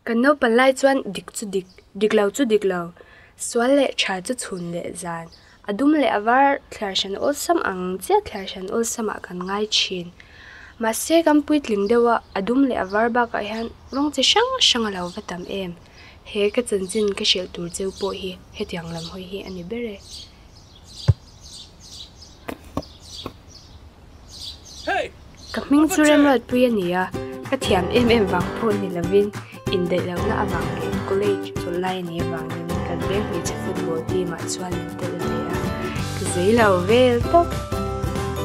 Kan naupan lai chuan dik chu dik, dik lo chu dik lo, sual leh tha chu chhun leh zan, a dum leh a var thliar hran awlsam ang chiah thliar hran awlsamah kan ngai thin. Mahse kan puitling deuh a, a dum leh a var bakah hian rawng chi hrang hrang a lo va tam em. He ka chanchin ka hrilh tur cheu pawh hi hetiang lam hawi hi a ni ber e. Ka hming chu Remruatpui a ni a, ka thiam em em vang pawh ni lovin indaih lohna avang leh college chawlh lai a nih avangin kan veng hmeichhe football team ah chuan min telh ve a, ka zei lo vel tawp.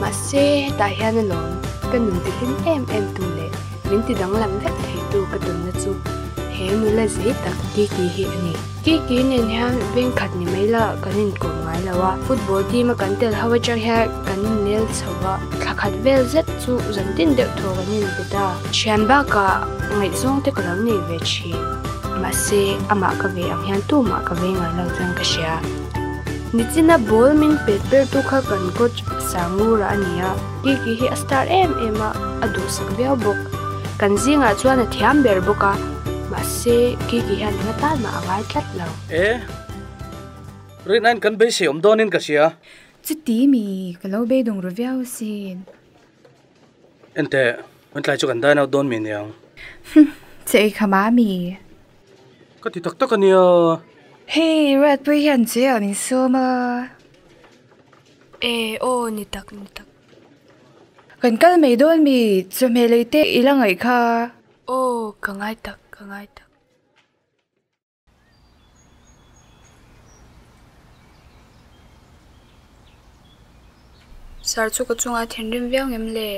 Mahse hetah hian alawm ka nun tihlim em em tu leh min ti danglam vek theitu ka tawnna chu he nula zei tak Kiki hi a ni. Kiki nen hian veng khat ni mai la kan inkawm ngai lo a, football team a kan tel ho atang hian kan innel chho a, thla khat vel zet chu zan tin deuh thaw kan inbe ta. Thian bakah ngaihzawng te ka lo nei ve thin, mahse amah ka ve ang hian tumah ka ve ngai lo chuan ka hria. Nichina ball min pet ber tu kha kan coach Sangura a ni a, Kiki hi a star em em a, a duhsak viau bawk. Kan zingah chuan a thiam ber bawk a. Mahse, Kiki hian enga tan mah a ngai tlat lo. E, Rinain kan beisei awm dawnin ka hria. Chuti mi, ka lo beidawng ru viau asin. Enteh, kan tlai chu kan dine out dawn mi aniang. Hum, che ei kha mami. Ka ti tak tak ania. Hei, Ruatpui hian che ah min sawm a. E, aw, ni tak, ni tak. Kan kal mai dawn mi, chawhmeh lei te i la ngaih kha. Aw, ka ngai tak, ka ngai tak. Sir chu ka chungah thinrim viau ngem le?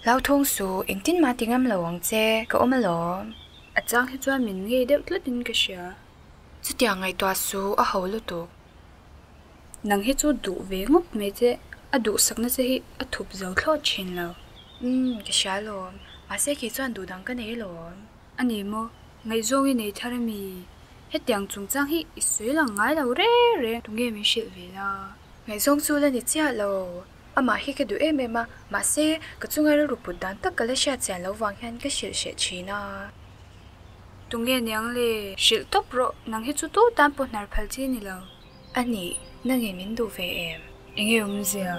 Hlauthawng suh, engtin mah ti ngam lo ang che, ka awm alawm. A chang hi chuan min ngei deuh tlatin ka hria. Chutiang ngaihtuah suh, a ho lutuk. Nang hi chu duh ve ngawt mai che, a duhsakna che hi a thup zo thlawt thin lo. Umm, ka hria alawm. Mahse kei chuan duh dang ka nei alawm. A ni maw? Ngaihzawng i nei thar ami? Hetiang chungchang hi i sawi lang ngai lo reng reng. Tunge min hrilh ve la? Ngaihzawng chu la ni chiah lo. Amah hi ka duh em em a, mahse ka chunga rilru put dan tak ka la hriat chian loh vang hian ka hrilh hreh thin a. Tunge niang le? Hrilh tawp rawh, nang hi chu tu tan pawh hnar phal chi ni lo. A nih, nangin min duh ve em? Enge awmzia?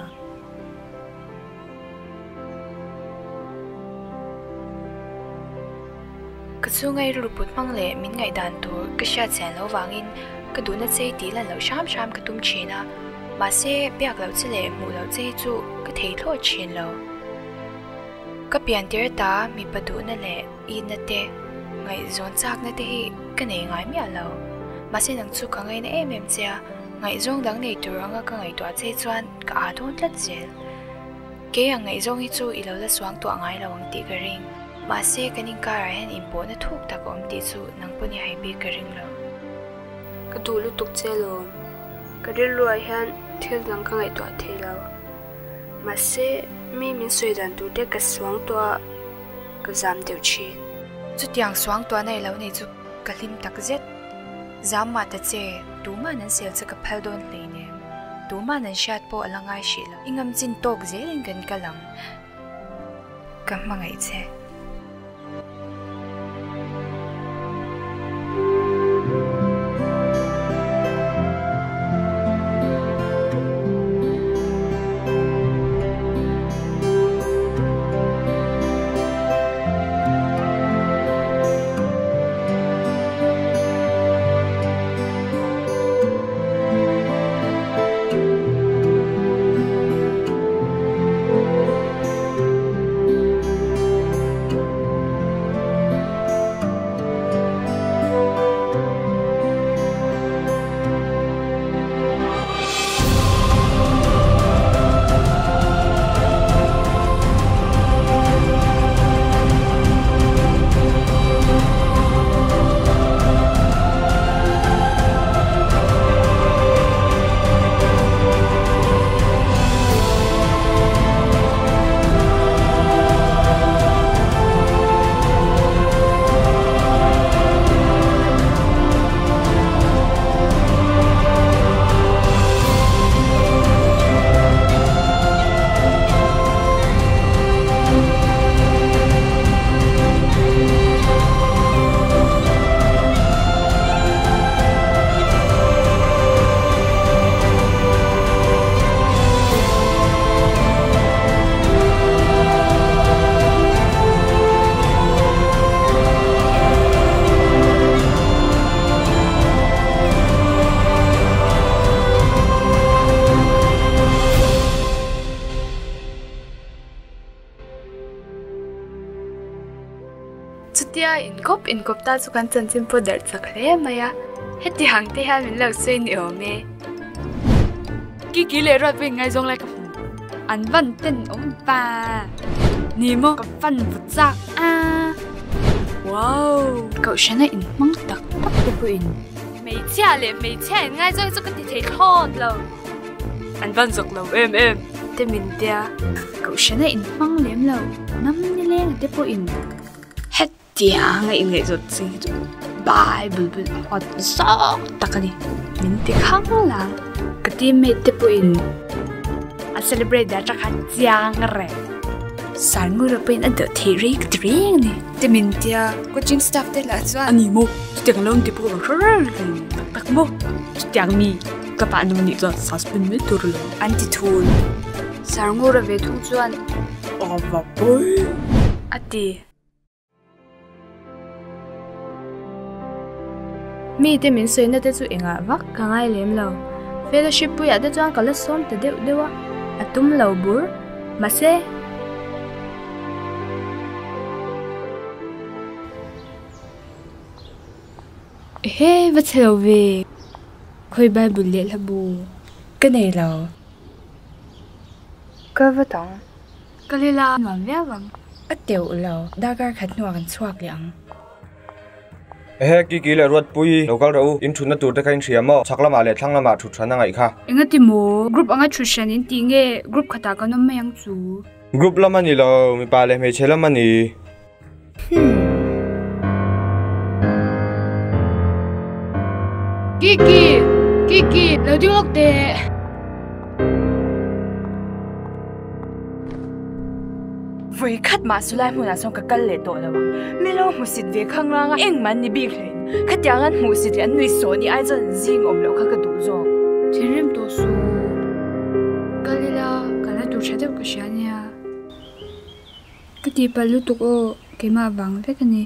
Ka chhunga i rilru put hmang leh min ngaihdan tur ka hriat chian loh vangin ka duhna che tih lan loh hram hram ka tum thin a, mahse biak loh che leh hmuh loh che hi chu ka thei thlawt thin lo. Ka pian tir ata mipa duhna leh itna te, ngaihzawn chakna te hi ka nei ngai miah lo. Mahse nang chu ka ngaina em em che a, ngaihzawng dang nei tur anga ka ngaihtuah che chuan ka aa dawn tlat zel. Kei ang ngaihzawng hi chu i lo la suang tuah ngai lo ang tih ka ring. Mahse kan inkarah hian inpawhna thuk tak a awm tih chu nang pawn i hai bik ka ring lo. Ka duh lutuk che lawm. Ka rilruah hian thil dang ka ngaihtuah thei lo. Mahse mi min sawi dan tur te ka suang tuah a. Ka zam deuh thin. Chutiang suang tuahna i lo nei chu ka hlim tak zet. Zam mah ta che, tuma'n an sel che ka phal dawn hleinem. Tuma'n an hriat pawh a la ngai hrih lo. I ngam chin tawk zelin kan kal ang. Ka hmangaih che. Chutia inkawp inkawp ta chu kan chanchin pawh darh chak hle mai a, heti hang te hian min lo sawi ni awm e. Kiki leh Ruat pawhin ngaizawng lai ka hmu. An van ten awm va. Ni maw ka fan va chak a. Wow! Kohhrana inhmang tak tak te pawhin. Hmeichhia leh hmeichhia in ngaizawng hi chu ka ti thei thlawt lo. An van zawk lo em em. Te min tia. Kohhrana inhmang lem lo hnam nileng te pawhin hetianga inngaihzawt ching hi chu Bible bul a huat zawk tak a ni. Min ti khang lang. Ka teammate te pawhin a celebrate dan atang khan chiang reng. Sarngura pawhin a dawh theih rei ka ti reng a ni. Te min tia coaching staff te lah chuan a ni maw chutiang lo ti pawh ka hre reng reng tak tak maw chutiang mi ka pah nu nih chuan suspend mai tur lo an ti thul. Sarngura ve thung chuan a va pawi a ti. Mite min sawina te chu engah vak ka ngai lem lo. Fellowship puiah te chuan ka la sawm ta deuh deuh a, a tum lo bur. Mahse. Ehe, va chhe lo ve. Khawi Bible leh hla bu ka nei lo. Ka va tang. Ka lila nuam viau ang. A teuh lo, darkar khat hnuah kan chhuak leh ang. Ehe, Kiki leh Ruatpui, lo kal rawh u, in thutna tur te kha in hria maw? Chhak lamah leh thlang lamah thut hran a ngaih kha. Engati maw? Group anga thut hran in tih nge group khatah kan awm mai ang chu? Group lam a ni lo, mipa leh hmeichhe lam a ni. Hmm. Kiki! Kiki! Lo ding lawk teh! Vawi khat mah sulai hmunah chuan ka kal leh tawh lo ang. Mi lo hmusit ve khang rang a, engmah an ni bik hlein. Khatiang an hmuhsit leh an nui saw ni ai chuan zing awm loh kha ka duh zawk. Thinrim tawh suh. Kal ila, kalna tur tha deuh ka hria nia. Ka tihpalh lutuk aw, keimah vang vek a ni.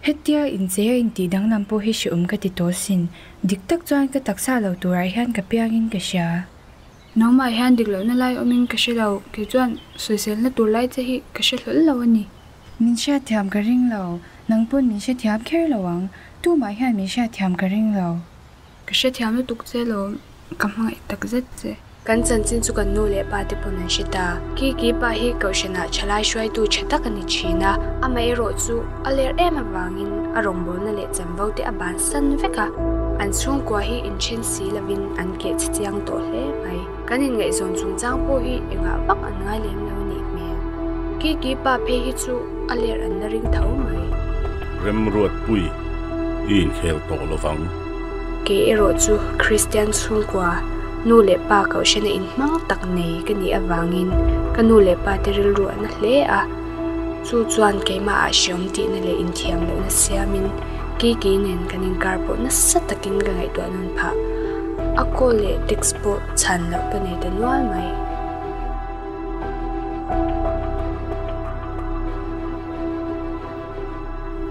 Hetia inchei a intih danglam pawh hi hreawm ka ti tawh sin. Dik tak chuan ka taksa lo turah hian ka piangin ka hria. Nangmah hian dik lohna lai awmin ka hre lo, kei chuan sawiselna tur lai che hi ka hre hlawl lo a ni. Min hriatthiam ka ring lo, nang pawn min hrethiam kher lo ang, tumah hian min hriatthiam ka ring lo. Ka hrethiam lutuk che lawm, ka hmangaih tak zet che. Kan chanchin chu kan nu leh pa te pawn an hre ta. Kiki pa hi Kohhranah thalai hruaitu tha tak a ni thin a, amaherawh chu a ler em avangin a rawngbawlna leh chanvo te a bansan vek a, an chhungkua hi inthen si lovin an keh chhe chiang tawh hle mai. Kan inngaihzawn chungchang pawh hi engah vak an ngai lem lo a nih hmel. Kiki pa phei hi chu a ler an la ring tho mai. Remruatpui, i inkhel tawh lovang. Kei erawh chu Kristian chhungkua, nu leh pa kohhrana inhmang tak nei ka nih avangin ka nu leh pa te rilru a na hle a. Chu chuan keimahah hreawm tihna leh inthiam lohna siamin Kiki nen kan inkar pawh nasa takin ka ngaihtuah nawn phah. A call leh text pawh chhan loh ka nei ta nual mai.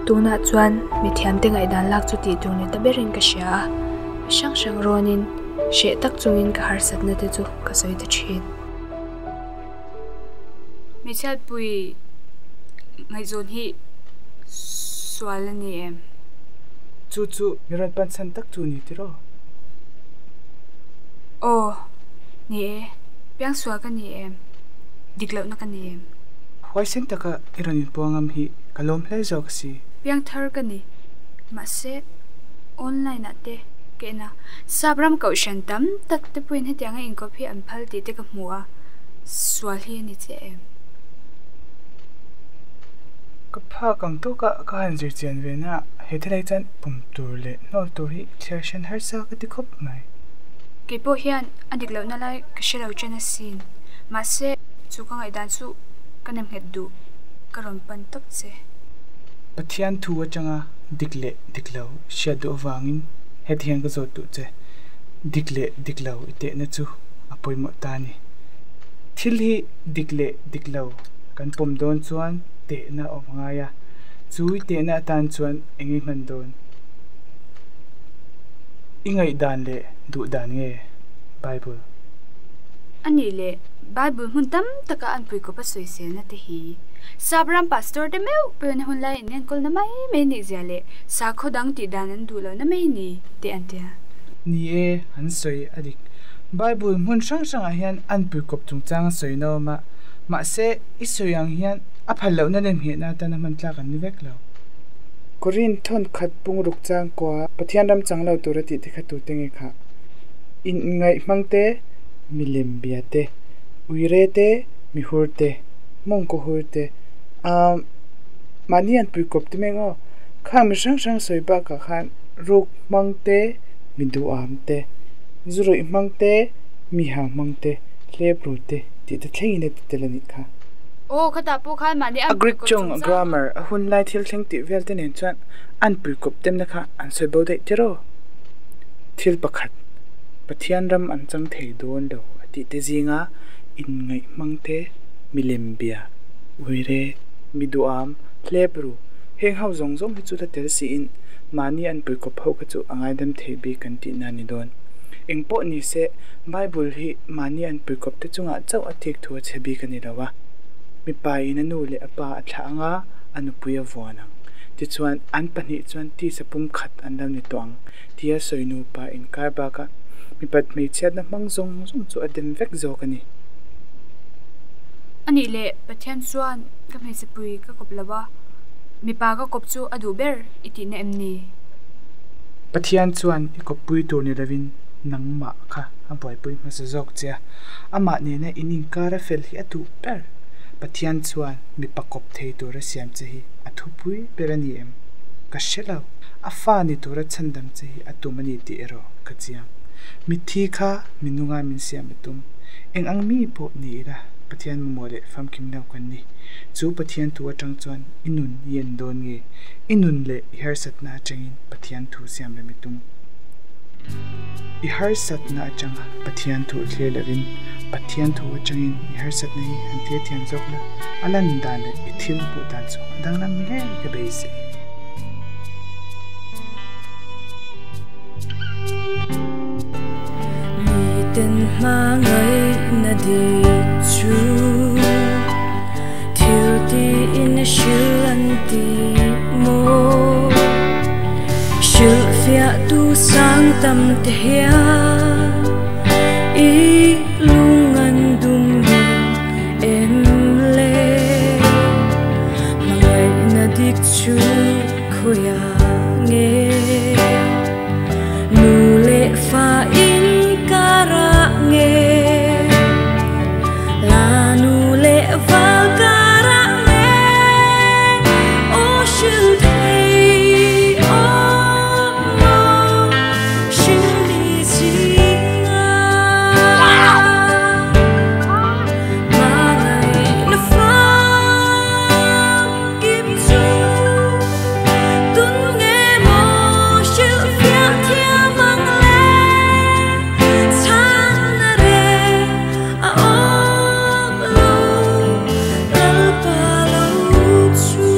Tunah chuan mithiamte ngaihdan lak chu tih tur ni ta berin ka hria a, mi hrang hrang rawnin hreh tak chungin ka harsatna te chu ka sawi ta thin. Hmeichhiatpui ngaihzawn hi sual a ni em? Chu chu mi rawn pansan tak chu ni tiraw? Aw, ni e. Piangsual ka ni em? Dik lohna ka ni em? Huaisen taka i rawn inpuang ngam hi ka lawm hle zawk a si. Piangthar ka ni. Mahse, online ah te ka en a, Sap ram kohhran tam tak te pawhin hetianga inkawp hi an phal tih te ka hmu a, sual hi a ni chiah em? Ka phak ang tawka ka han zir chian ve na he thilai chuan pum tur leh hnawl tur hi thliar hran harsa ka ti khawp mai. Kei pawh hian a dik lohna lai ka hre lo chen asin. Mahse, chu ka ngaihdan chu ka nem nghet duh, ka rawn pan tawp che. Pathian thu atanga dik leh dik lo hriat duh avangin heti hian ka zawt duh che, dik leh dik lo i tehna chu a pawimawh ta a ni. Thil hi dik leh dik lo kan pawm dawn chuan tehna a awm ngai a, chu i tehna atan chuan eng i hman dawn? I ngaihdan leh duh dan nge Bible? A nih leh Bible hmun tam taka an pui kawp a sawiselna te hi Sap ram pastor te meuh pawhin a hun lai in enkawlna mai mai nih zia leh sakhaw dang tih dan an duh lohna mai ni tih an tia. Ni e, an sawi a dik. Bible hmun hrang hrangah hian an pui kawp chungchang a sawi na awm a, mahse i sawi ang hian a phal lohna leh nghehna atana hman tlak an ni vek lo. Korin thawn khat pung ruk chang kua Pathian ram chang lo tur a tih te kha tute nge kha? Inngaih hmang te, milem bia te, uire te, mihur te, mawngkaw hur te, ahm mahni an pui kawp te meng aw. Khang mi hrang hrang sawi bakah khan ruk hmang te, mi duham te, zu rawih hmang te, mi hang hmang te, hlep ru te tih te thlengin a ti tel a nih kha. Aw khatah pawh khan mahni A an pui Greek kawp chawng chungchang. grammar a hun lai thil thleng tih vel te nen chuan an pui kawp temna kha an sawi bo daih tir aw. Thil pakhat, Pathian ram an chang thei dawn lo a tih te zinga inngaih hmang te, milem bia, uire, mi duham, hlep ru, heng ho zawng zawng hi chu la tel siin mahni an pui kawp ho kha chu a ngaidam thei bik an tihna a ni dawn. Eng pawh ni se, Bible hi mahni an pui kawp te chungah chauh a thik thu a chhe bik a ni lo a. Mipa in a nu leh a pa a thlah anga a nupui a vuan ang. Tichuan, an pahnih chuan tisa pum khat an lo ni tawh ang tia sawi nupa inkar bakah mipat hmeichhiatna hmang zawng zawng chu a dem vek zawk a ni. A nih leh Pathian chuan ka hmeichhe pui ka kawp lo a, mipa ka kawp chu a duh ber i tihna em ni? Pathian chuan i kawppui tur ni lovin nangmah kha a buaipui hmasa zawk che a, amah nena in inkar a fel hi a duh ber. Pathian chuan mipa kawp thei tura siam che hi a thupui ber a ni em? Ka hre lo, a fa ni tura chhandam che hi a tum a ni tih erawh ka chiang. Mitthi kha mi nunga min siam a tum. Eng ang mi pawh ni ila Pathian mamawh leh famkim lo kan ni. Chu Pathian thu atang chuan i nun i en dawn nge? I nun leh i harsatna atangin Pathian thu siam rem i tum. I harsatna atanga Pathian thu thlir lovin Pathian thu atangin i harsatna hi han thlir thiam zawk la, a lan dan leh i thil hmuh dan chu a danglam ngei ka beisei. Miten hmangaihna dik chu thil tiin a hrilh an ti maw? Hrilhfiah tu sang tam te hian i lung an dum lo em le? Hmangaihna dik chu khawiah nge? Nu leh fa inkarah nge? La nu leh val karah nge? Aw hrilh thei awm maw hrilh mi zingah hmangaihna famkim chu tun nge maw hrilhfiah thiam ang le chhanna reng a awm lo Lalpa lo chu.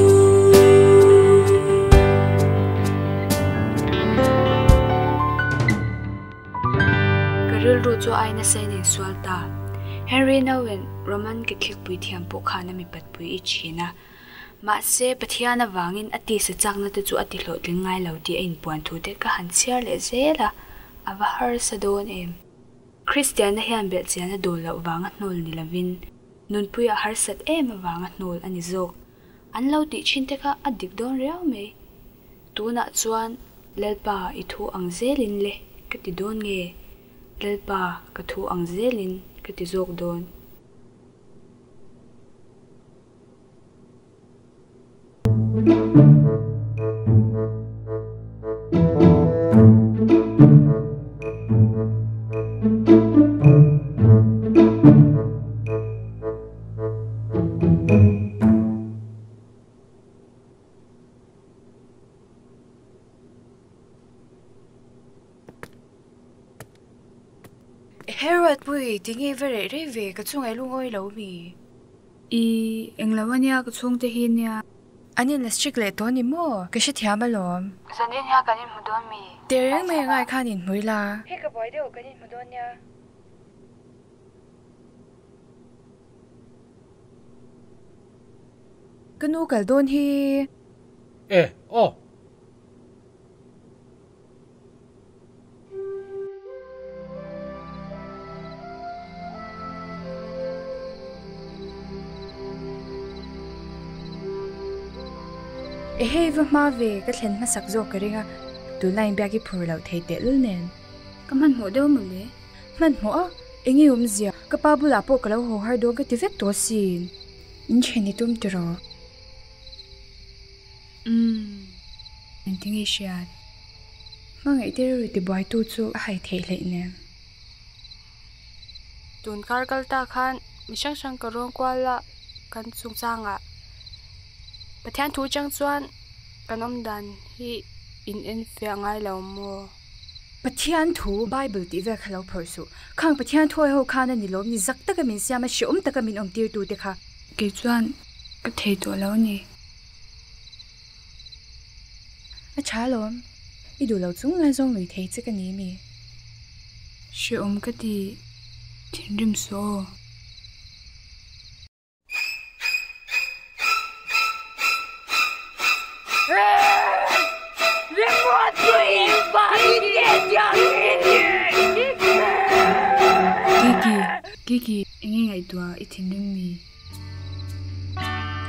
Ka rilru chu ai nasa in insual ta. Henry Nouwen, Roman Catholic puithiam pawh khan a mipat pui i thin a. Mahse, Pathian avangin a tisa chakna te chu a ti hlawhtling ngai lo tih a inpuan thu te ka han chhiar leh zel a, a va harsa dawn em? Kristianna hian belhchian a dawl loh vanga hnawl ni lovin, nunpuia harsat em avanga hnawl a ni zawk. An lo tih thin te kha a dik dawn riau mai. Tunah chuan Lalpa i thu ang zelin le ka ti dawn nge? Lalpa ka thu ang zelin ka ti zawk dawn. Herod pui, tinge va reh rei ve, ka chungai lungawi lo mi? I englo ania ka chhungte hi nia. An in la strict leh tawh ni maw? Ka hrethiam alawm. Zanin hian kan inhmu dawn mi? Tehreng mai angai khan inhmu ila. Hei ka buai deuh kan inhmu dawn nia. Ka nu kal dawn hi. E, aw. Ehei va hma ve, ka thlen hmasak zawk ka ring a, tunlai in biak i phur loh thei tehlul nen. Ka hmanhmawh deuh mawle. Hmanhmawh a, enge awmzia, ka pa bulah pawh ka lo haw har dawn ka ti vek tawh asin. In then i tum tiraw? Umm, engtinge i hriat? Hmangaih te rilru tibuaitu chu a hai theih hleih nen. Tun kar kal ta khan mi hrang hrang ka rawn kual a, kan chungchangah Pathian thu chang chuan kan awm dan hi in enfiah ngai lo maw? Pathian thu Bible tih vel kha lo phawrh suh. Khang Pathian thuai ho khan a ni lawm ni zak taka min siam a, hrehawm taka min awm tir tu te kha. Kei chuan ka thei tawh lo a ni. A tha lawm. I duh lo chung ngaizawng lui thei che ka ni mi. Hrehawm ka ti thinrim suh aw. Kiki, Kiki, enge ngaihtuah i thinrim mi?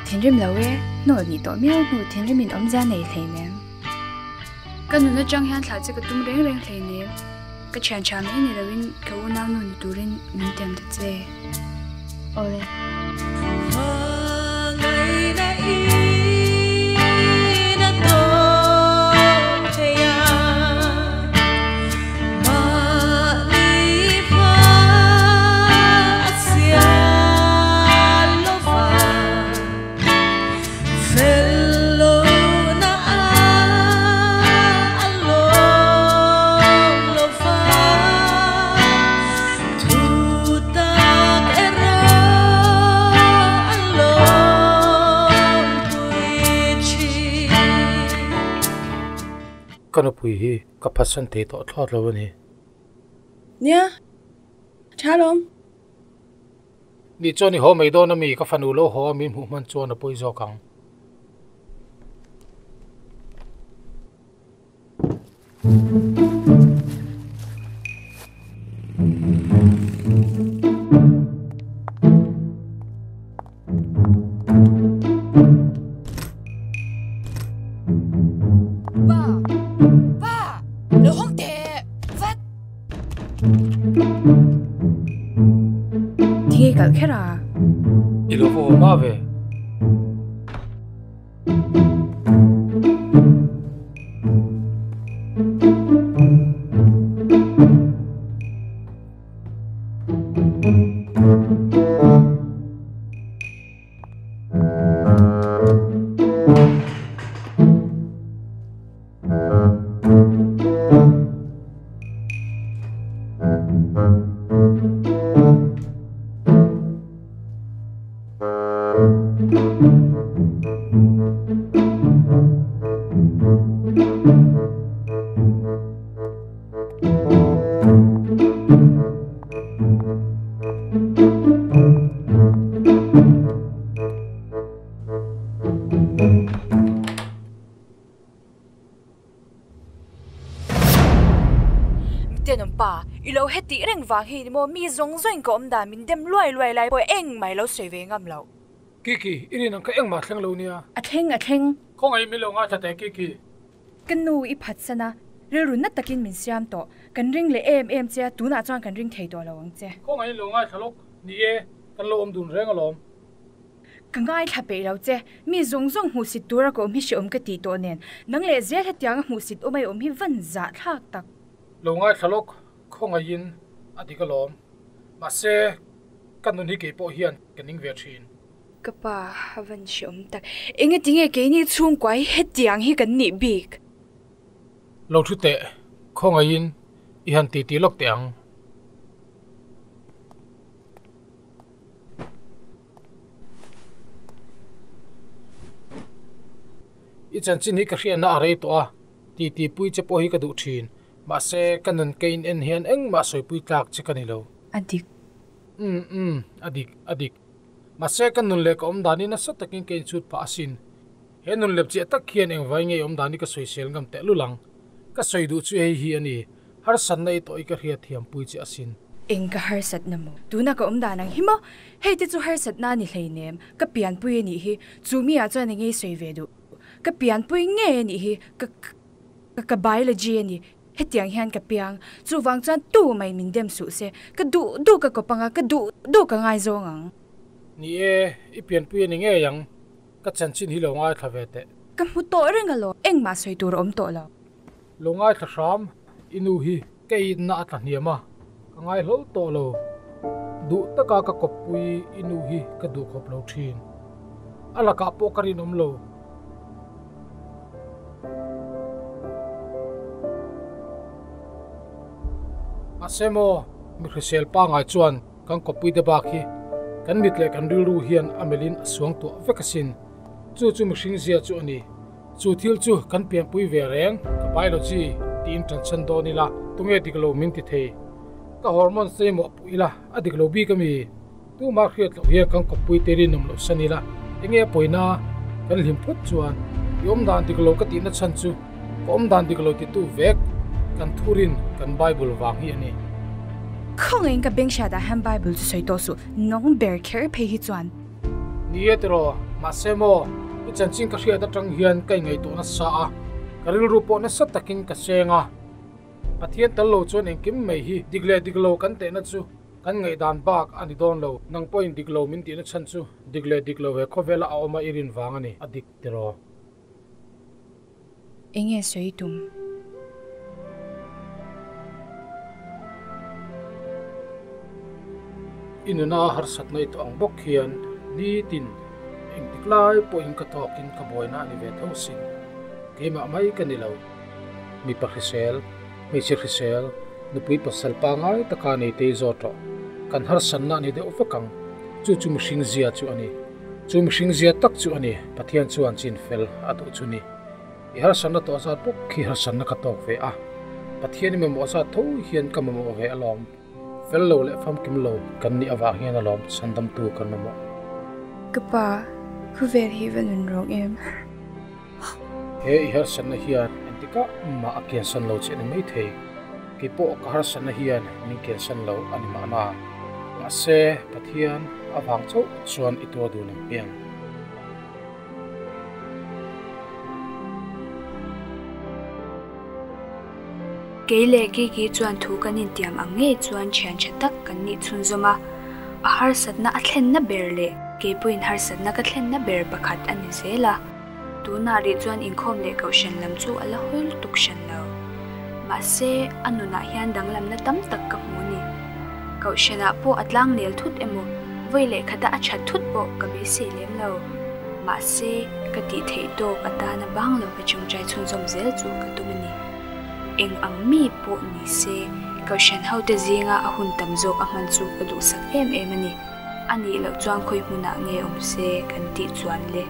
Thinrim lo e, hnawl nih tawh miau hnu thinrim in awmzia nei hleinem. Ka nun atang hian thlah che ka tum reng reng hleinem. Ka thian tha mai ni loin ka unau nu ni turin min tiam ta che. Awle. Ka nupui hi ka phatsan thei tawh thlawt lo a ni. Nia, tha lawm. Nih chuan i haw mai dawn a mi, ka fanu lo haw a min hmuh hman chuan a pawi zawk ang. Pa! Pa! Lo hawng teh! Vat! Tinge kalh kher a? I lo va awm a ve. Mitenawm pa, i lo hetih reng vang hi ni maw mi zawng zawngin ka awm dan min dem luai luai lai pawh engmah i lo sawi ve ngam loh. Kiki, i rin ang kha engmah thleng lo nia. A thleng, a thleng. Khawngaih min lo ngaithla teh Kiki. Ka nu i phatsan a, rilru na takin min siam tawh. Kan ring leh em em che a, tunah chuan kan ring thei tawh lo ang che. Khawngaih in lo ngaithla lawk, ni e, kan lo awm dun reng alawm. Ka ngaithla peih lo che, mi zawng zawng hmuhsit tura ka awm hi hreawm ka tih tawh nen, nang leh zel hetianga hmuhsit awm a i awm hi van zah thlak tak. Lo ngaithla lawk, khawngaihin a dik alawm. Mahse, ka nun hi kei pawh hian ka ning ve thin. Ka pa a van hreawm tak. Engatinge keini chhungkua hi hetiang hi kan nih bik? Lo thu teh, khawngaihin i han titi lawk teh ang. I chanchin hi ka hriatna a rei tawh a, titi pui che pawh hi ka duh thin. Mahse, ka nun ke in en hian engmah sawipui tlak che ka ni lo. A dik. Umm umm, a dik, a dik. Mahse ka nun leh ka awm dan hi nasa takin ka inchhut phah asin. He nun lep chiah tak hian engvai nge i awm dan hi ka sawisel ngam teh lul ang. Ka sawi duh chu hei hi a ni, harsatna i tawh i ka hriat thiam pui che asin. Eng ka harsatna maw? Tuna ka awm dan ang hi maw? Hei te chu harsatna a ni hleinem, ka pianpui a nih hi, chu mi ah chuan eng nge i sawi ve duh? Ka pianpui ngei a nih hi, ka ka ka biology a ni, hetiang hian ka piang, chuvang chuan tu mai min dem suh se, ka duh duh ka kawp ang a, ka duh duh ka ngaizawng ang. Ni e, i pianpui a ni ngei ang, Ka chanchin hi lo ngaithla ve teh. Ka hmu tawh reng alawm, engmah sawi tur a awm tawh lo. Lo ngaithla hram, i nu hi ka inna a tla hniam a, ka ngai hlawl tawh lo. Duh taka ka kawppui i nu hi ka duh khawp lo thin. A lakah pawh ka rinawm lo. Mahse maw, mi hrisel pangai chuan Kan kawppui te bak hi kan mit leh kan rilru hian a melhin a suang tuah vek asin. Chu chu mihring zia chu a ni. Chu thil chu kan pianpui ve reng, ka biology tiin ṭanchhan dawn ila tunge dik lo min ti thei. Ka hormones te mawh puh ila a dik lo bik a mi? Tumah hriat loh hian kan kawppui te rinawm loh san ila enge a pawina kan hlim phawt chuan i awmdan dik lo ka tihna chhan chu Ka awm dan dik lo titu vek kan thurin kan Bible vang hi a ni. Khawngaihin ka beng hriatah hian Bible chu sawi tawh suh, nung ber kher phei hi chuan. Ni e tiraw, mahse maw, i chanchin ka hriat atang hian ka ingaihtuah nasa a, ka rilru pawh nasa takin ka seng a. Pathian tal lo chuan engkim mai hi dik leh dik lo kan tehna chu kan ngaihdan bak a ni dawn lo. Nang pawhin dik lo min tihna chhan chu dik leh dik lo he khawvela a awm a i rin vang a ni, a dik tiraw. Enge sawi tum? I nuna harsatna i tawh ang bawk hian nitin engtik lai pawhin ka tawkin ka buaina a ni ve tho sin. Keimah mai ka ni lo. Mipa hrisel, hmeichhe hrisel, nupui pasal pangai taka nei te i zawt rawh. Kan harsatna a ni deuh vek ang. Chu chu mihring zia chu a ni. Chu mihring zia tak chu a ni, Pathian chuan chin fel a duh chu ni. I harsatna tawh zat bawk khi harsatna ka tawk ve a, Pathian i mamawh zat tho hian ka mamawh ve alawm. Fel lo leh famkim lo kan nih avang hian alawm chhandamtu kan mamawh. Ka pa, khawvel hi va nun rawng em? He i harsatna hian engtikah mah a kiansan lo che ni maithei. Keipawh ka harsatna hian min kiansan lo a ni mahna. Mahse, Pathian avang chauh chuan i tuar dun ang piang. Kei leh Kiki chuan thu kan intiam ang ngei chuan thian tha tak kan nih chhunzawm a. A harsatna a thlenna ber leh keipawhin harsatna ka thlenna ber pakhat a ni zel a. Tunah rih chuan inkhawm leh kohhran lam chu a la hawi lutuk hran lo. Mahse, a nunah hian danglamna tam tak ka hmu a ni. Kohhranah pawh a tlang nel thut emaw, vawi leh khata a that thut pawh ka beisei lem lo. Mahse, ka tih theih tawk atana bang lo ka chungchai chhunzawm zel chu ka tum a ni. Eng ang mi pawh ni se, kohhran hote zinga a hun tam zawk a hman chu ka duhsak em em a ni. A nih loh chuan khawi hmunah nge awm se kan tih chuan le.